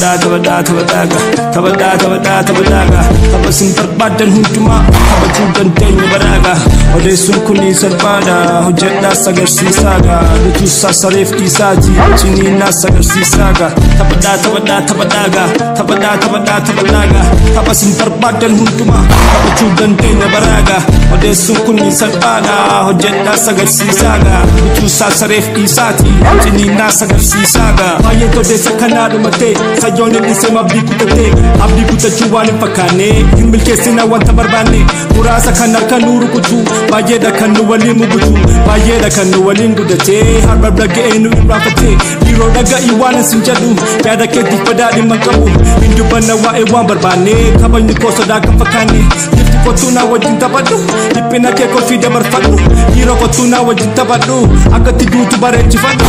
Taphadhaa taphadhaa taphadhaaga taphadhaa taphadhaa taphadhaaga tapha sin barbaadan hundumaa taphachuu dandeenya baraaga odeessuun kun salphaadha hojjedhaas agarsiisaaga nutuusaa sareef dhiisaati ciniinaas agarsiisaaga taphadhaa taphadhaa taphadhaaga taphadhaa taphadhaa taphadhaaga tapha sin barbaadan hundumaa taphachuu dandeenya baraaga odeessuun kun salphaadha hojjedhaas agarsiisaaga nutuusaa sareef dhiisaati ciniinaas agarsiisaaga baay'ee odeessa kanaa dhumatee sayyoon inni seema abdii kutatee abdii kutachuu waan hin fakkaanne hin milkeessina wanta barbaanne muraasa kan harka nu rukutu baay'eedha kan nu waliin mugutu baay'eedha kan nu waliin guddatee har'a dhaga'ee nu irraanfatee dhiiroo dhaga'ii waan isin jedhu yaada keetiif badaa dhimma qabu hin dubbanna waa'ee waan barbaanne kabajni koo sodaa kan fakkaanne gifti kottuu naa wajjin taphadhu dhiphina kee kolfii dabarfadhu dhiiroo kottuu naa wajjin taphadhu akkatti duutu bareechifadhu.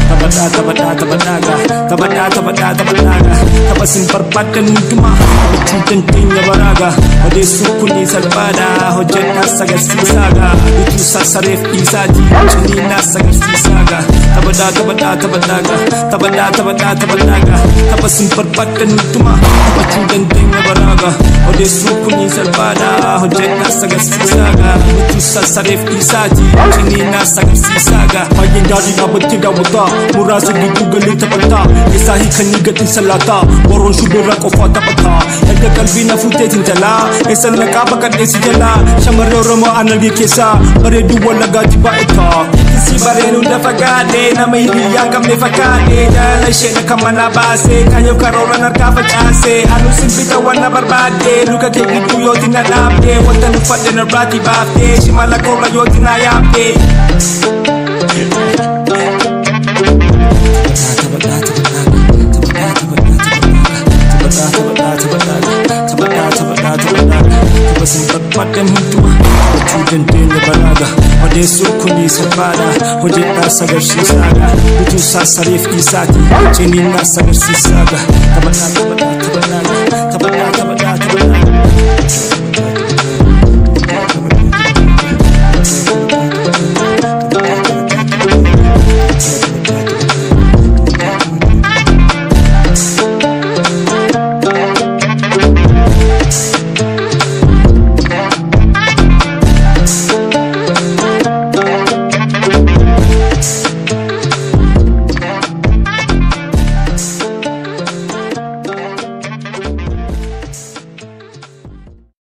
Taphadhaa taphadhaa taphadhaaga taphadhaa taphadhaa taphadhaaga tapha sin barbaadan hundumaa taphachuu dandeenya baraaga odeessuun kun salphaadha hojjedhaas agarsiisaaga nutuusaa sareef dhiisaati ciniinaas agarsiisaaga taphadhaa taphadhaa taphadhaaga taphadhaa taphadhaa taphadhaaga tapha sin barbaadan hundumaa taphachuu dandeenya baraaga odeessuun kun salphaadha hojjedhaas agarsiisaaga nutuusaa sareef dhiisaati ciniinaas agarsiisaaga. Baay'een gaarii dhaabbattee daawwataa muraasa gidduu galee taphataa keessaa hiikanii gatiin salaataa boroon shubirra qofaa taphataa erga qalbii na fuuteetiin jalaa eessa naqaa baqadheessi jalaa shamarree Oromoo aanalgee keessaa bareedduu wallagaa jibaa'etaa. Si bareedu hunda fagaadhee nama hiriyyaan qabne fakkaadhee jaalala ishee akka manaa baasee kaayyoo karooran harkaa facaasee anuu simbita wanna barbaadde luka kee gidduu yooti na dhaabde wanta nuffadhe narraatii baaftee shimala koorra yooti na yaabde. Taphadhaa hundumaa taphachuu dandeenya baraaga odeessuun kun salphaadha hojjedhaas agarsiisaaga nutuusaa sareef dhiisaati ciniinaas agarsiisaaga taphadhaa.